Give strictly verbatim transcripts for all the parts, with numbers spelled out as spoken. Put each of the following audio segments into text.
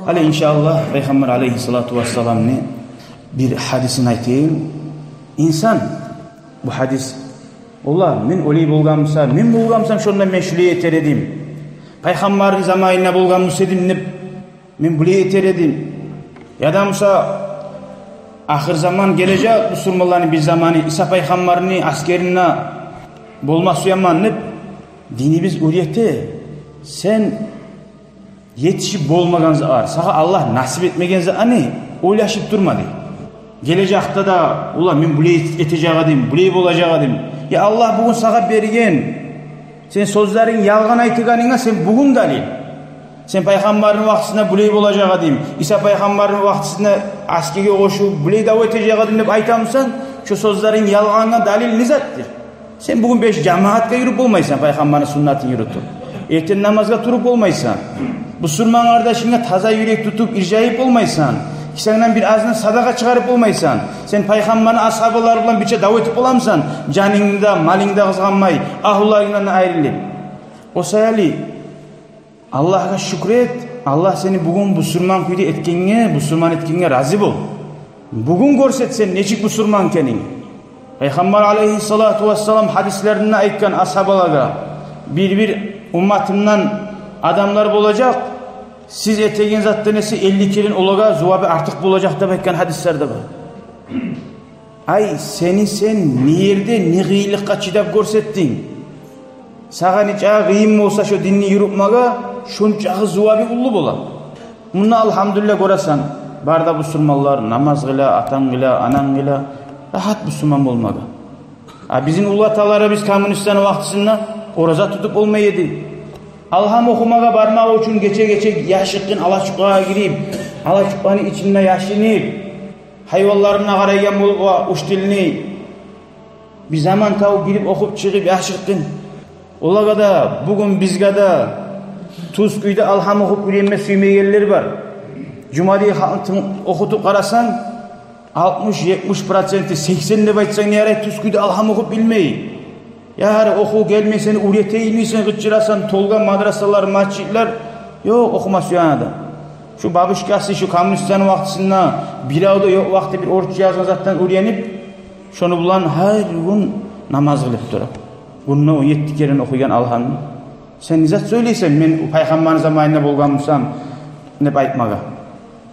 Гьали, иншааллагь, Пайхаммар алейгьиссалату вассаламны бир гьадисин айтайым. Инсан, бу гьадис, олла, мен олай болгъан буса, мен болгъан бусам, шонда мен шулай этер эдим. Пайхаммарны заманында болгъан буса эдим деп, мен булай этер эдим. Яда буса, ахыр заман гележек, бусурманланы бир заманы, Иса пайхаммарны асгеринде болма сюемен деп, динибиз уьйрете. Сен етишип болмагъан затлар, сагъа Аллагь насип этмеген затланы ойлашып турма, дей. Гележекде де, олла, мен булай этежек эдим, булай болажакъ эдим. Я Аллагь бугюн сагъа берген, сен сёзлеринг ялгъан айтагъанынга сен бугюн далил. Сен пайхаммарны вакътисинде булай болажакъ эдим, Иса пайхаммарны вакътисинде асгерге къошулуп булай дав этежек эдим деп айтамысан, шо сёзлеринг ялгъангъа далил не затдыр? Сен бугюн беш жамаатгъа юрюп болмайсан, пайхаммарны суннатын юрютюп. Эртен намазгъа туруп болмайсан. Бусурман къардашынга таза юрек тутуп, иржайып болмайсан. Кисенгден бир азны садагъа чыгъарып болмайсан. Сен пайхаммарны асгьабалары булан бирче дав этип боламысан, жанынгны да, малынгны да къызгъанмай, агьлюлерингден де айрылып? О саялы Аллагьгъа шюкюр эт, Аллагь сени бугюн бусурман кюйде этгенге, бусурман этгенге рази бол. Бугюн гёрсет сен нечик бусурман экенинг. Пайхаммар алейгьиссалату вассалам гьадислеринде айтгъан асгьабалагъа: «Бир-бир умматымдан адамлар болажакъ, сиз этеген затдан эсе элли керен олагъа зувабы артыкъ болажакъ», — деп айтгъан гьадислер де бар. Ай, сени сен не ерде, не къыйынлыкъгъа чыдап гёрсетдинг. Сагъа нечакъы къыйын болса шо динни юрютмеге, шончакъы зувабы уллу бола. Мунда, алгьамдулиллагь, гёресен, бары да бусурманлар намаз къыла, атанг къыла, ананг къыла, рагьат бусурман болмагъа. А бизин уллу аталарыбыз коммунистлени вакътисинде ораза тутуп болмай эди. Алгьам охумагъа бармакъ учун гече-гече яшыртгъын алачукълагъа гирип, алачукъланы ичинде яшынып, гьайванларына къарайгъан болуп, о уч тилни бир заман тавуп гирип охуп чыгъып яшыртгъын. Олагъа да, бугюн бизге де тюз кюйде алгьам охуп уьйренме сюймейгенлер бар. Жумадей халкъны тын-, охутуп къарасанг, алтмыш, етмиш проценти, сексен деп айтсанг не ярай, тюз кюйде алгьам охуп билмей. Яри, охув гелмей, сен уьйретейим дейсен, къычырасан, толгъан мадрасалар, межитлер, ёкъ охума сюеген адам. Шу бабушкасы, шу коммунистлени вакътисинде бирев де ёкъ вакъти бир орусча язгъан затдан уьйренип, шону булан гьар гюн намаз къылып тура. Гюнде он етти керен охуйгъан алгьамны. Сен не зат сёйлейсен, мен пайхаммарны заманында болгъан бусам деп айтмагъа?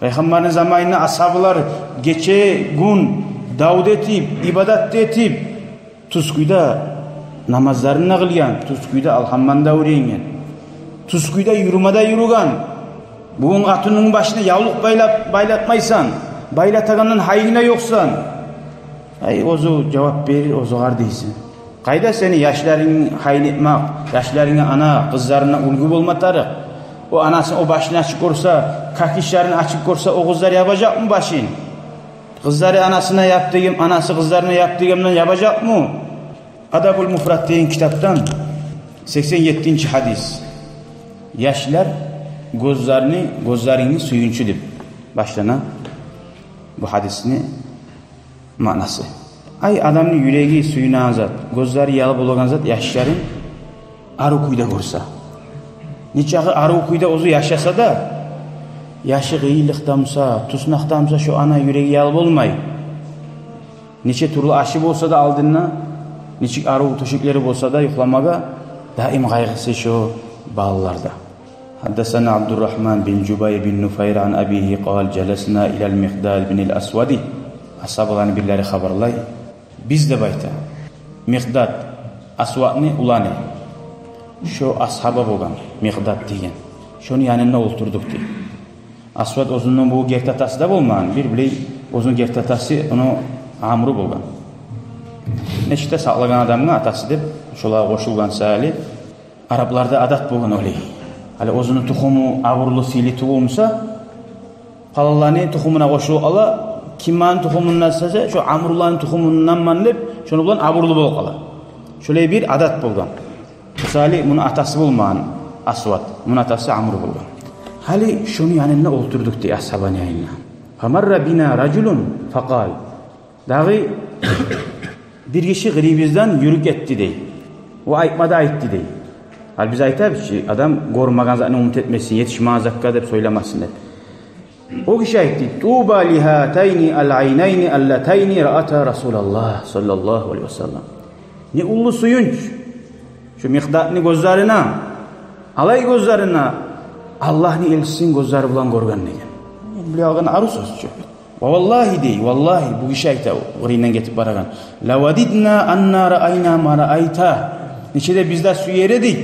Пайхаммарны заманында асгьабалар гече-гюн дав да этип, ибадат да этип, тюз кюйде намазларын да къылгъан, тюз кюйде алгьамдан да уьйренген, тюз кюйде юрюме де юрюген. Бугюн къатынынгны башына явлукъ байлап, байлатмайсан, байлатагъандан гьайынг да ёкъсан. Ай, оьзю жавап берир, оьзю къар дейсен. Къайда сени яшларынгны гьайын этмек, яшларынга ана, къызларына уьлгю болма тарыкъ. О анасын о башын ачып гёрсе, какишлерин ачып гёрсе, о къызлар ябажакъмы башын? Къызлары анасына яп деген, анасы къызларына яп дегенден ябажакъмы? «Адабул муфрад» деген китапдан сексен еттинчи гьадис. Яшлар гёзлерини, гёзлерингни сююнчю деп башлана бу гьадисни маънасы. Ай, адамны юреги сююнеген зат, гёзлери ял болагъан зат яшларын арив кюйде гёрсе. Нечакъы арив кюйде оьзю яшаса да, яшы къыйынлыкъда буса, туснакъда буса, шо ана юреги ял болмай. Нече тюрлю ашы болса да алдында, нечик арив тёшеклери болса да юхламагъа, даим къайгъысы шо балаларда. حدثنا عبد الرحمن بن جبير بن نفير عن أبيه قال: جلسنا إلى المقداد بن الأسود. Асгьабаланы бирлери хабарлай. Биз, деп айта, Микъдад, Асвадны уланы, шо асгьаба болгъан, Микъдад деген. Шону янында олтурдукъ, дей. Асвад оьзюню бу герти атасы да болмагъан, бир билей оьзюню герти атасы ону Амру болгъан. Нечик де сакълагъан адамгъа атасы деп, шолагъа къошулгъан саялы. Арапларда адат болгъан олай. Гьали оьзюню тухуму абурлу, сыйлы тувулмуса, паланланы тухумуна къошулуп къала, кимни тухумундан эсе, шо Амруланы тухумунданман деп, шону булан абурлу болуп къала. Шолай бир адат болгъан. Мисали, муну атасы болмагъан Асвад, муну атасы Амру болгъан. Гьали шону янында олтурдукъ, дей, асгьабаны янында. فمر بنا رجل فقال. Дагъы бир гиши къырыйыбыздан юрюп гетди, дей. Ва айтма да айтды, дей. Гьали биз айтабыз чы, адам гёрмеген затны умут этмесин, етишмеген затгъа деп сёйлемесин деп. О гиши айтды: «Туба ли гьатайни ал-айнайни аллатайни раата Расулаллагь саллаллагьу алайгьи ва саллам». Не уллу сююнч шу Микъдадны гёзлерине, алай гёзлерине, Аллагьны элчисин гёзлери булан гёрген деген. Булай алгъан арив сёз чю. «Ва валлагьи, – дей, – валлагьи», бу гиши айта, къырыйындан гетип барагъан. «Лавадидна анна раайна ма раайта». Нече де биз де сюер эдик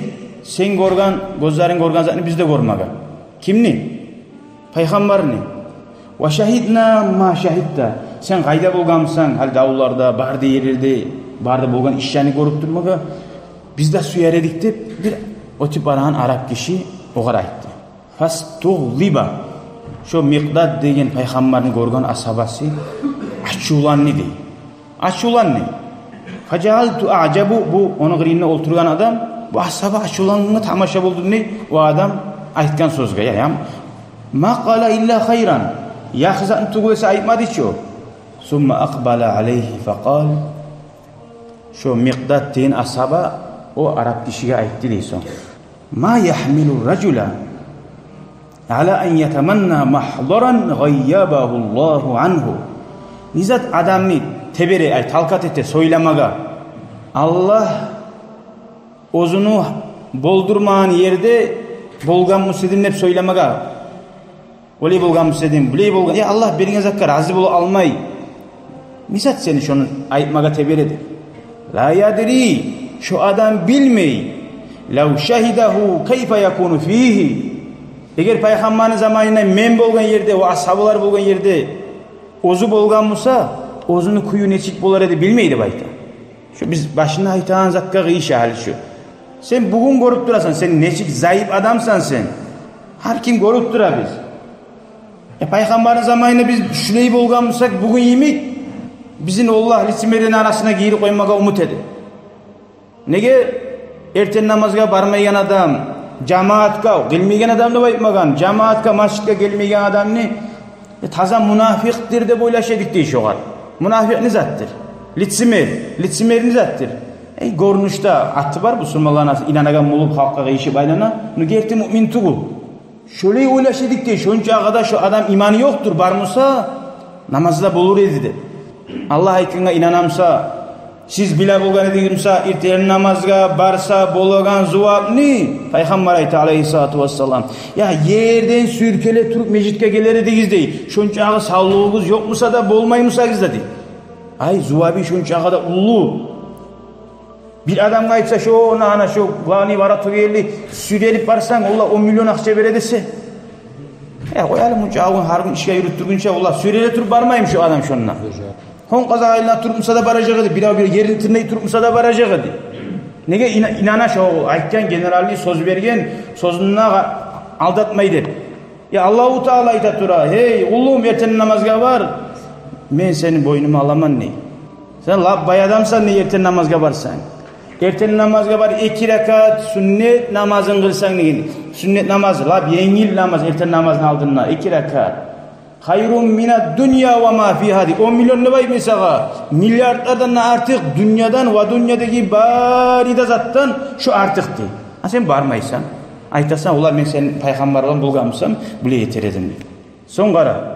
сен гёрген, гёзлеринг гёрген затны биз де гёрмеге. Кимни? Пайхаммарны. «Ва шагьидна ма шагьидта». Сен къайда болгъанмысан, гьали давларда, бары да ерлерде, бары да болгъан ишлени гёрюп турмагъа биз де сюер эдик, – деп, бир оьтюп барагъан арап гиши огъар айтды. «Фастугъдиба». Шо Микъдад деген Пайхаммарны гёрген асгьабасы ачувланды дей. Ачувланды. «Фажаалту аъжабу», бу ону къырыйында олтургъан адам, бу асгьаба ачувлангъангъа тамаша болдум дей о адам айтгъан сёзге. Я, я, «ма къала илла хайран». Яхшы затны тюгюл эсе айтмады чы о. «Сумма акъбала алайгьи факъал». Шо Микъдад деген асгьаба о арап гишиге айтды дей сонг: «Ма ягьмилу ражула ала ан ятаманна магьдаран гъайябагьу Аллагьу ангьу». Не зат адамны тебере, ай, талкъат эте сёйлемеге, Аллагь оьзюню болдурмагъан ерде болгъан буса эдим деп сёйлемеге. Олай болгъан буса эдим, булай болгъан. Я, Аллагь берген затгъа рази бола алмай, не зат сени шону айтмагъа тебереди? «Ла ядри», шо адам билмей, «лав шагьидагьу кайфа якуну фигьи». Эгер Пайхаммарны заманында мен болгъан ерде, о асгьабалар болгъан ерде оьзю болгъан буса, оьзюню кюю нечик болар эди, билмей деп айта. Шо биз башында айтагъан затгъа къыйыша гьали шо. Сен бугюн гёрюп турасан, сен нечик заип адамсан сен. Гьар ким гёрюп тура биз. Э, Пайхаммарны заманында биз шулай болгъан бусакъ, бугюн йимик бизин Аллагь лицемерни арасына гирип къоймагъа умут эди. Неге? Эртен намазгъа бармайгъан адам, жамаатгъа, къылмайгъан адам деп айтмагъан, жамаатгъа, межитге гелмейген адамны, э, таза мунафикъдир деп ойлаша эдик дей шогъар. Мунафикъ не затдыр? Лицемер, лицемер не затдыр? Эй, гёрюнюшде аты бар бусурманланы, инанагъан болуп, халкъгъа къыйышып айлана, но герти муъмин тюгюл. Шолай ойлаша эдик дей, шончагъа да шо адам иманы ёкъдур, бар буса, намазда болур эди деп. Аллагь айтгъангъа инана буса, сиз биле болгъан эдигиз буса, эртен намазгъа барса болагъан зувапны, Пайхаммар айта, алайгьиссалату вассалам, я ерден сюйркеле туруп межитге гелер эдигиз дей, шончагъы савлугъугъуз ёкъ буса да, болмай бусагъыз да дей. Ай, зувабы шончагъы да уллу. Бир адамгъа айтса, шо, на, ана шо главный воротагъа ерли сюйренип барсанг, олар он миллион акъча бере десе. Э, къой гьали, мунча гюн, гьар гюн ишге юрютдюргюнче, олар сюйреле туруп бармаймы шо адам шонда? Гьон, къазакъ айлана туруп буса да баражакъ эди, бирев бир ерин тырнай туруп буса да баражакъ эди. Неге? Ина-, инана шо айтгъан генеральный, сёз берген, сёзюн де алдатмай деп. Я Аллагьу Таала айта тура: «Гьей, къулум, эртен намазгъа бар, мен сени бойнума аламан», – дей. Сен лап бай адамсан, не, эртен намазгъа барсанг. Эртен намазгъа бар, эки ракат сюннет намазын къылсанг деген. Сюннет намаз, лап енгил намаз эртен намазны алдында, эки ракат. «Хайрун минад дунья ва ма фигьа», – дей. Он миллион деп айтмай сагъа, миллиардлардан да артыкъ дюньядан ва дюньядагъы бары да затдан шо артыкъ дей. А сен бармайсан. Айтасан: «Олар, мен сени пайхаммар болгъан бусам, булай этер эдим», – дей. Сонг къара.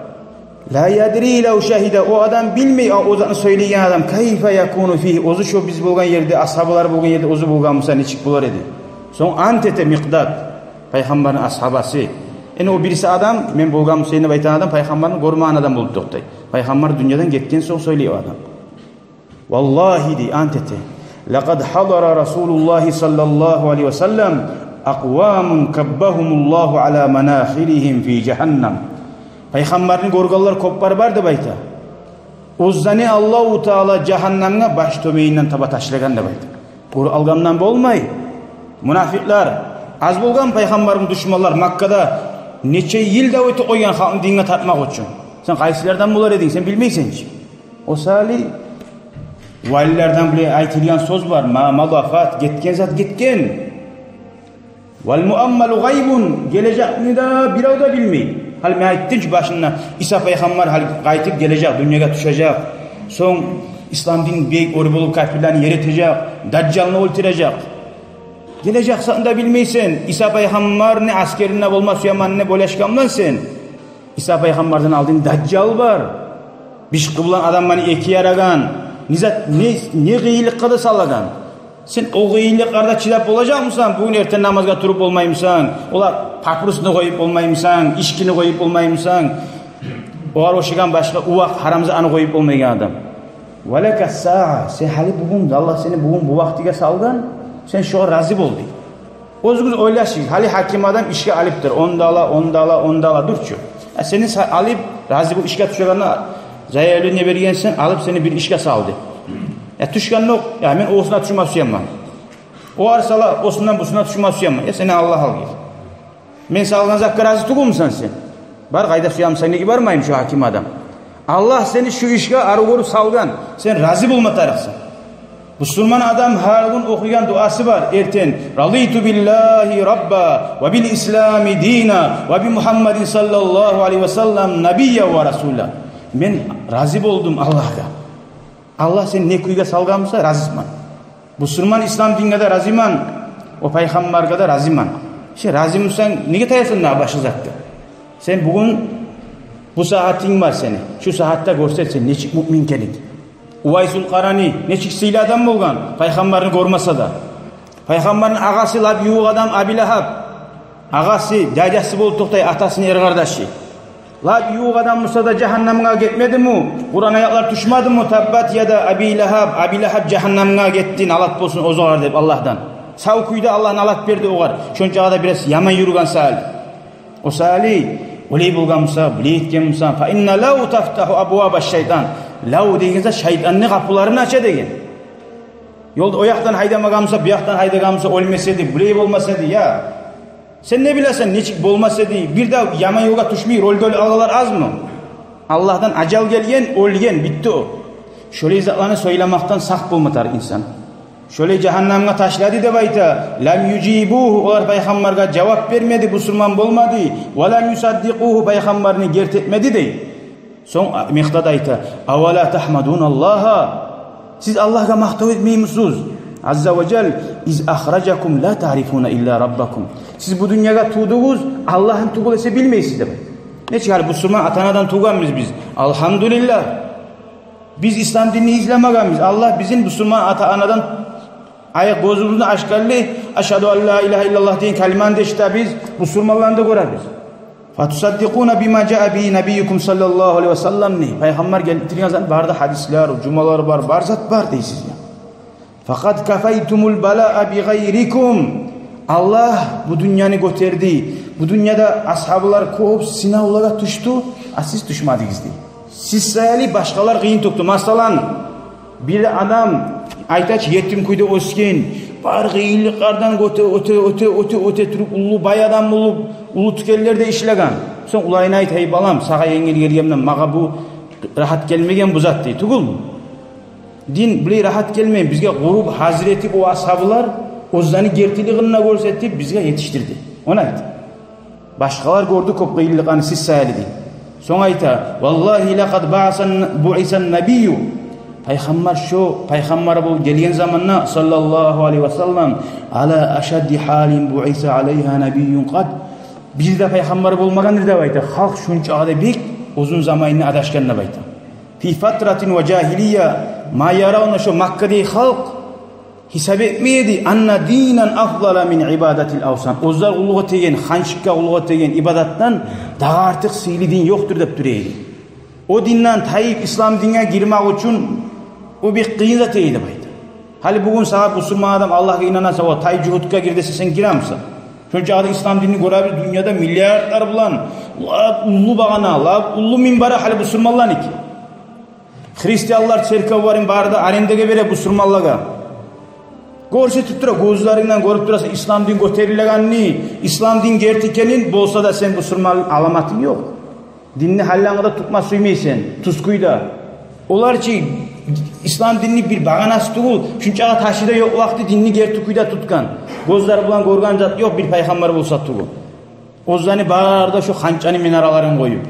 «Ла ядри лав шагьида», о адам билмей, а о затны сёйлейген адам, «кайфа якуну фигьи», оьзю шо биз болгъан ерде, асгьабалар болгъан ерде оьзю болгъан буса, нечик болар эди? Сонг ант эте Микъдад, Пайхаммарны асгьабасы. Энни о бириси адам, мен болгъан бусайым деп айтагъан адам, Пайхаммарны гёрмеген адам болуп токътай. Пайхаммар дюньядан гетген сонг сёйлей о адам. «Валлагьи», – дей, ант эте. «Лакъад хьадара Расулуллагьи саллаллагьу алайгьи ва саллам акъвамун каббагьумуллагьу ала манахиригьим фи жагьаннам». Пайхаммарны гёргенлер кёп бар, бар деп айта. Оьзлени Аллагьу Таала жагьаннамгъа баш тёбенинден таба ташлагъан деп айта. Гёрюп алгъандан болмай. Мунафикълар аз болгъан, Пайхаммарны душманлар Маккада нече йыл дав этип къойгъан халкъны динге тартмакъ учун. Сен къайсылардан болар эдинг, сен билмейсен чи. О саялы валилерден булай айтылгъан сёз бар: «Ма мада фат», гетген зат гетген. «Вал муаммалу гъайбун», гележекни де бирев де билмей. Гьали мен айтдым чы башында, Иса пайхаммар гьали къайтып гележек, дюньягъа тюшежек. Сонг ислам дин бек оьр болуп капирлени ер этежек, Дажжалны оьлтюрежек. Гележек затны да билмейсен. Иса пайхаммарны аскеринде болма сюемен деп ойлашгъанман сен. Иса пайхаммардан алдын Дажжал бар. Бишкъы булан адамланы эки ярагъан. Не зат, не, не къыйынлыкъгъа да салагъан. Сен о къыйынлыкъларда чыдап болажакъмысан? Бугюн эртен намазгъа туруп болмаймысан? Олар папиросну къоюп болмаймысан? Ичкини къоюп болмаймысан? Огъар ошагъан башгъа увакъ гьарам затны къоюп болмайгъан адам. Ва лака саа, сен гьали бугюн, Аллагь сени бугюн бу вакътиге салгъан, сен шогъар рази бол, дей. Оьзюгюз ойлашыгъыз, гьали гьаким адам ишге алыптыр, онда ала, онда ала, онда ала, дюр чю. Я сени са-, алып, рази бол, ишге тюшегенде заявление бергенсен, алып сени бир ишге салды. Я тюшгенокъ, я мен осуна тюшме сюемен. О арсала, осундан бусуна тюшме сюемен. Я сени Аллагь алгъыр. Мен салгъан затгъа рази тюгюлмюсен сен? Бар, къайда сюемсен, неге бармаймы шо гьаким адам? Аллагь сени шу ишге арив гёрюп салгъан, сен рази болма тарыкъсан. Бусурман адам гьар гюн охуйгъан дуасы бар эртен: «Радиту биллагьи рабба, ва бил ислами дина, ва би Мугьаммадин саллаллагьу алайгьи ва саллам набийя ва расула». Мен рази болдум Аллагьгъа. Аллагь сени не кюйге салгъан буса, разиман. Бусурман ислам динге де разиман, о пайхаммаргъа да разиман. Сен разимусанг, неге таясан дагъы башгъа затгъа? Сен бугюн бу сагьатынг бар сени. Шу сагьатда гёрсет сен нечик муъмин экенинг. Увайсул Къарани нечик сыйлы адам болгъан, пайхаммарны гёрмесе де. Пайхаммарны агъасы лап ювукъ адам Аби Лагьаб. Агъасы, дядясы болуп токътай, атасыны эркъардашы. Лап ювукъ адам буса да жагьаннамгъа гетмедими? Къуран аятлар тюшмедими? «Таббат яда Аби Лагьаб, Аби Лагьаб жагьаннамгъа гетди, налат болсун оьзюне», – деп Аллагьдан. Сав кюйде Аллагь налат берди огъар. Шончагъа да бираз яман юрюген саялы. О саялы, олай болгъан буса, булай этген буса, «фа инна лав тафтагьу абваба шайтан». Лав деген зат шайтанны къапуларын ача деген. Ёлда о якъдан гьайдамагъан буса, бу якъдан гьайдагъан буса, оьлмес эди, булай болмас эди, я. Сен не билесен, нечик болмас эди? Бир де яман ёлгъа тюшмей, ролгёл алгъанлар азмы? Аллагьдан ажал гелген, оьлген, битди о. Шолай затланы сёйлемекден сакъ болма тарыкъ инсан. Шолай жагьаннамгъа ташлады деп айта. «Лам южибугьу», олар пайхаммаргъа жавап бермеди, бусурман болмады. «Ва лам юсаддикъугьу», пайхаммарны герти этмеди дей. Сонг Микъдад айта: «Авала тахмадуналлагьа?» Сиз Аллагьгъа макътав этмеймисиз? «Азза ва жал, из ахражакум ла тарифуна илла раббакум». Сиз бу дюньягъа тувдугъуз, Аллагьны тюгюл эсе билмейсиз деп. Нечик гьали бусурман ата-анадан тувгъанбыз биз? Алгьамдулиллагь. Биз ислам динни излемегенбиз. Аллагь бизин бусурман ата-анадан айыкъ гёзюбюзню ачгъанлы, «Ашгьаду ан ла илагьа иллаллагь» деген калиманы да эшитебиз, бусурманланы да гёребиз. «Фатусаддикъуна бима жаа бигьи набиюкум саллаллагьу алайгьи ва саллам» дей. Пайхаммар гелтирген зат бары да гьадислер, жумалар бар, бар зат бар дейсиз я. «Факъад кафайтумул балаа бигъайрикум». Аллагь бу дюньяны гётерди. Бу дюньяда асгьабалар кёп сынавлагъа тюшдю, а сиз тюшмедигиз дей. Сиз саялы башгъалар къыйын тёкдю. Масала, бир адам, айтайыкъ, етим кюйде оьсген, бар къыйынлыкълардан оьте, оьте, оьте, оьте, оьте туруп, уллу бай адам болуп, уллу тюкенлерде ишлеген. Сонг уланына айта: «Эй, балам, сагъа енгил гелгенмен, магъа бу рагьат гелмеген бу зат», – дей. Тюгюлмю? Дин булай рагьат гелмей, бизге къуруп, гьазир этип, о асгьабалар оьзлени гертилигин де гёрсетип, бизге етишдирди. Ону айт. Башгъалар гёрдю кёп къыйынлыкъланы сиз саялы дей. Сонг айта: «Валлагьи лакъад баъсан, буъисан набийю». Пайхаммар шо, пайхаммар болуп гелген заманда, саллаллагьу алайгьи ва саллам, «ала ашадди гьалин буъиса алайгьа набийюн къат». Бир де пайхаммар болмагъандыр деп айта. Халкъ шунчагъа да бек узун заманны адашгъан деп айта. «Фи фатратин ва жагьилия ма яравна», шо Маккадагъы халкъ гьисап этмей эди, «анна динан афдала мин ибадатил авсан». Оьзлер къуллукъ этеген, ханчыкъгъа къуллукъ этеген ибадатдан дагъы артыкъ сыйлы дин ёкъдур деп тура эди. О динден тайып, ислам динге гирмек учун о бек къыйын зат эди деп айта. Гьали бугюн сагъа бусурман адам, Аллагьгъа инанасан, о тай жугьутгъа гир десе, сен гиремисен? Шончагъы да ислам динни гёребиз дюньяда миллиардлар булан, лап уллу багъана, лап уллу минбары гьали бусурманланыки. Христианлар церковларын бары да арендеге бере бусурманлагъа. Гёрсетип тура, гёзлерингден гёрюп турасан ислам дин гётерилегенни, ислам дин герти экенин, болса да сен бусурман аламатынг ёкъ. Динни гьаллангъа да тутма сюймейсен, тюз кюйде. Олар чы ислам динни бир багъанасы тюгюл, шунчагъа ташы да ёкъ вакъти динни герти кюйде тутгъан. Гёзлер булан гёрген зат ёкъ, бир пайхаммар болса тюгюл. Оьзлени бары да шо ханчаны минараларын къоюп.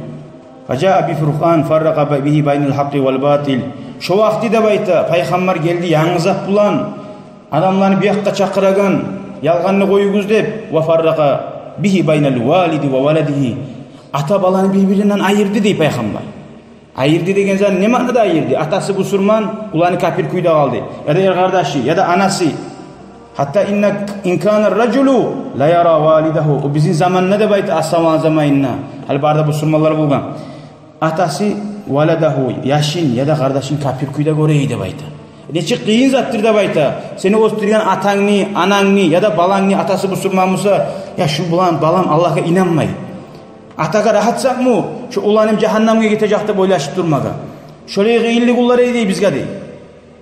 «Фажаа би фуркъан, фарракъа бигьи байнал гьакъкъи вал батил». Шо вакъти деп айта, пайхаммар гелди янгы зат булан, адамланы бу якъгъа чакъырагъан, ялгъанны къоюгъуз деп, «ва фарракъа бигьи байнал валиди ва валадигьи». Ата баланы бир-биринден айырды дей Пайхаммар. Айырды деген зат не маънада айырды? Атасы бусурман, уланы капир кюйде къалды. Яда эркъардашы, яда анасы. Гьатта инна, ин кана ражулу ла яра валидагьу. О бизин заманда деп айта, асгьабалар заманында. Гьали бары да бусурманлар болгъан. Атасы валадагьу, яшын яда къардашын капир кюйде гёре эди деп айта. Нечик къыйын затдыр деп айта. Сени оьсдюрген атангны, анангны яда балангны атасы бусурман буса, я шу булан балам Аллагьгъа инанмай. Атагъа рагьат затмы шу уланым жагьаннамгъа гетежек деп ойлашып турмагъа? Шолай къыйынлы гюнлер эди бизге дей.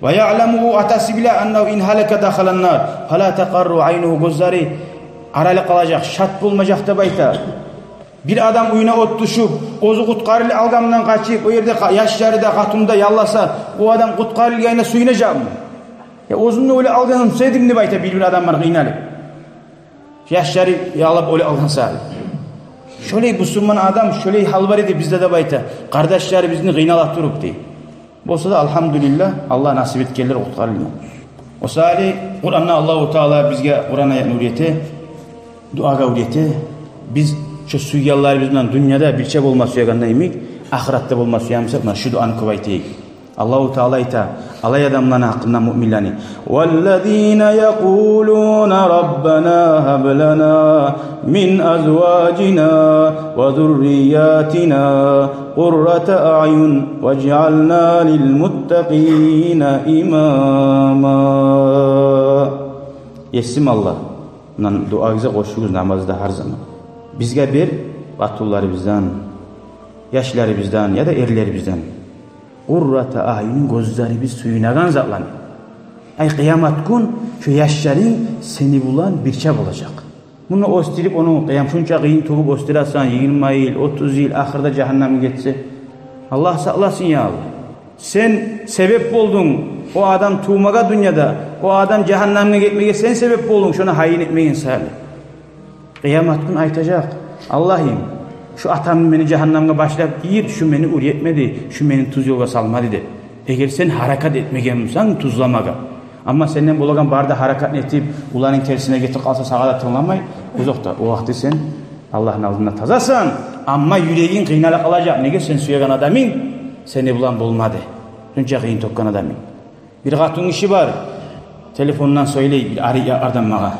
Ва яъламу, атасы биле, аннагьу ин гьалака дахалан нар, фала такъарру айнугьу, гёзлери аралып къалажакъ, шат болмажакъ деп айта. Бир адам уьюне от тюшюп, оьзю къутгъарылып алгъандан къачып, о ерде къа-, яшлары да, къатыны да ялласа, о адам къутгъарылгъанына сююнежекми? Я оьзюн де оьле алгъанын сюе эдим деп айта бир-бир адамлар къыйналып. Яшлары яллап оьле алгъан саялы. Шолай бусурман адам, шолай гьал бар эди бизде деп айта. Къардашлары бизин къыйнала туруп дей. Болса да, алгьамдулиллагь, Аллагь насип этгенлер къутгъарылгъан. О саялы Къуранда Аллагьу Таала бизге Къуран аятны уьйрете, дуагъа уьйрете. Биз шу сюйгенлерибиз булан дюньяда бирче болма сюегенде йимик, ахыратда болма сюе бусакъ, муна шу дуаны кёп айтайыкъ. Аллагьу Таала айта алай адамланы гьакъында, муъминлени: «Валлазина якъулуна раббана гьаб лана мин азважина ва зурриятина къуррата аъюн важъална лил муттакъина имама». Есим Аллагь, мундан дуагъызгъа къошугъуз намазда гьар заман. Бизге бер къатынларыбыздан, яшларыбыздан яда эрлерибизден. Къуррата аъюн, гёзлерибиз сююнеген затланы. Ай, къыямат гюн шу яшларынг сени булан бирче болажакъ. Муну оьсдюрюп, ону къыям шунча къыйын тюгюп оьсдюресен, йигирма йыл, отуз йыл, ахырда жагьаннамгъа гетсе. Аллагь сакъласын, я Аллагь. Сен себеп болдунг о адам тувмагъа дюньяда, о адам жагьаннамгъа гетмеге сен себеп болдунг, шону гьайын этмеген саялы. Къыямат гюн айтажакъ: «Аллагьым, шу атамны мени жагьаннамгъа башлап гийир, шу мени уьйретмеди, шу мени тюз ёлгъа салмады», – деп. Эгер сен гьаракат этмеген бусанг тюзлемеге, амма сенден болагъан бары да гьаракатны этип, уланынг терсине гетип къалса, сагъа да тынгламай, озокъда, о вакъти сен Аллагьны алдында тазасан, амма юрегинг къыйнала къалажакъ. Неге? Сен сюеген адамынг сени булан болмады. Шунча къыйын тёкген адамынг. Бир къатынгиши бар, телефондан сёйлей бир арив якълардан магъа.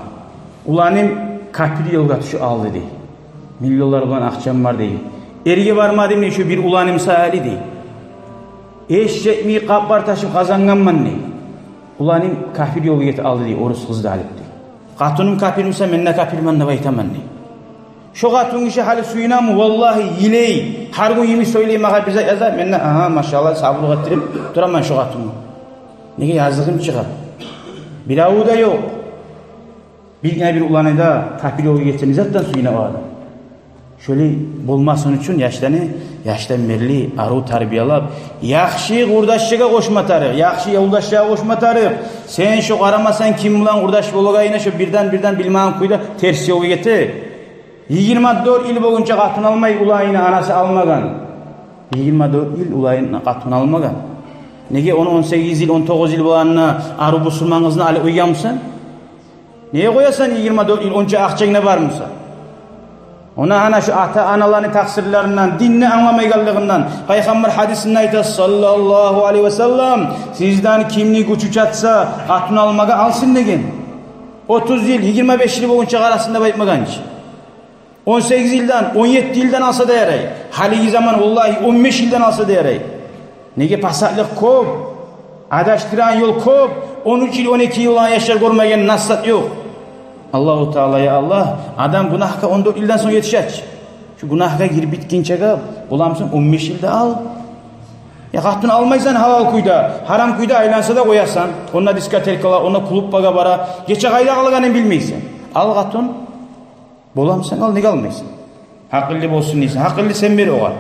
«Уланым капир ёлгъа тюшюп къалды», – дей. «Миллионлар булан акъчам бар», – дей. «Эрге бармадым, – дей, – шу бир уланым саялы», – дей. «Эшекни къап-къара ташып къазангъанман, – дей. – Уланым капир ёлгъа гетип къалды, – дей, – орус къызны алып», – дей. «Къатыным капир буса, мен де капирмен деп айтаман», – дей. Шо къатынгиши гьали сююнеми? Валлагьи, йылай. Гьар гюн йимик сёйлей, магъа бир зат яза, мен де: «Агьа, машаллагь», – сабурлукъ этдирип тураман шо къатынгъа. Неге? Языгъым чыгъа. Биревю де ёкъ. Биргине бир уланы да капир ёлгъа гетсе, не затдан сююне о адам? Шолай болмасын учун яшланы яшдан берли арив тарбиялап, яхшы къурдашчыгъа къошма тарыкъ, яхшы ёлдашчыгъа къошма тарыкъ. Сен шо къарамасанг, ким булан къурдаш болагъанына, шо бирден-бирден билмеген кюйде терс ёлгъа гете. Йигирма дёрт йыл болгъунча къатын алмай уланына, анасы алмагъан. Йигирма дёрт йыл уланына къатын алмагъан. Неге, ону он сегиз йыл, он тогъуз йыл болгъанда арив бусурман къызны алып къойгъан бусанг? Неге къоясан йигирма дёрт йыл, онча акъчанг да бар буса? Она, ана шу ата-аналаны такъсырларындан, динни англамайгъанлыгъындан. Пайхаммар гьадисинде айта, саллаллагьу алайгьи ва саллам: «Сизден кимни гючю чатса къатын алмагъа, алсын», – деген. Отуз йыл, йигирма беш йыл болгъунча къарасын деп айтмагъан чы. Он сегиз йылдан, он етти йылдан алса да ярай. Гьалиги заман, валлагьи, он беш йылдан алса да ярай. Неге? Пасатлыкъ кёп, адашдырагъан ёл кёп. Он уьч йыл, он эки йыл болгъан яшлар гёрмеген нас зат ёкъ. Аллагьу Таала, я Аллагь, адам гюнагьгъа он дёрт йылдан сонг етише чи. Шу гюнагьгъа гирип битгинчеге боламысан, он беш йылда ал. Я къатын алмайсан гьалал кюйде, гьарам кюйде айланса да къоясан. Онда дискотекалар, онда клублагъа бара. Гече къайда къалгъанын билмейсен. Ал къатын. Боламысан, ал, неге алмайсан? Гьакъыллы болсун дейсен. Гьакъылны сен бер огъар.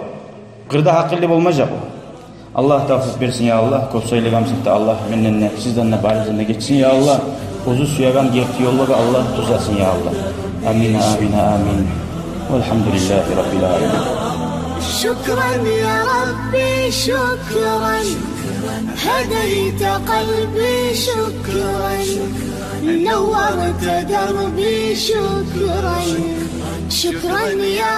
Къырда гьакъыллы болмажакъ о. Аллагь тавфикъ берсин, я Аллагь. Кёп сёйлеген бусакъ да, Аллагь менден де, сизден де, барыбыздан да гечсин, я Аллагь. Оьзю сюеген герти ёллагъа Аллагь тюзлесин, я Аллагь. Амин, амин, амин. Валгьамдулиллагьи раббил аламин. شكرا يا ربي، شكرا. هديت قلبي، شكرا. نورت دربي، شكرا. شكرا يا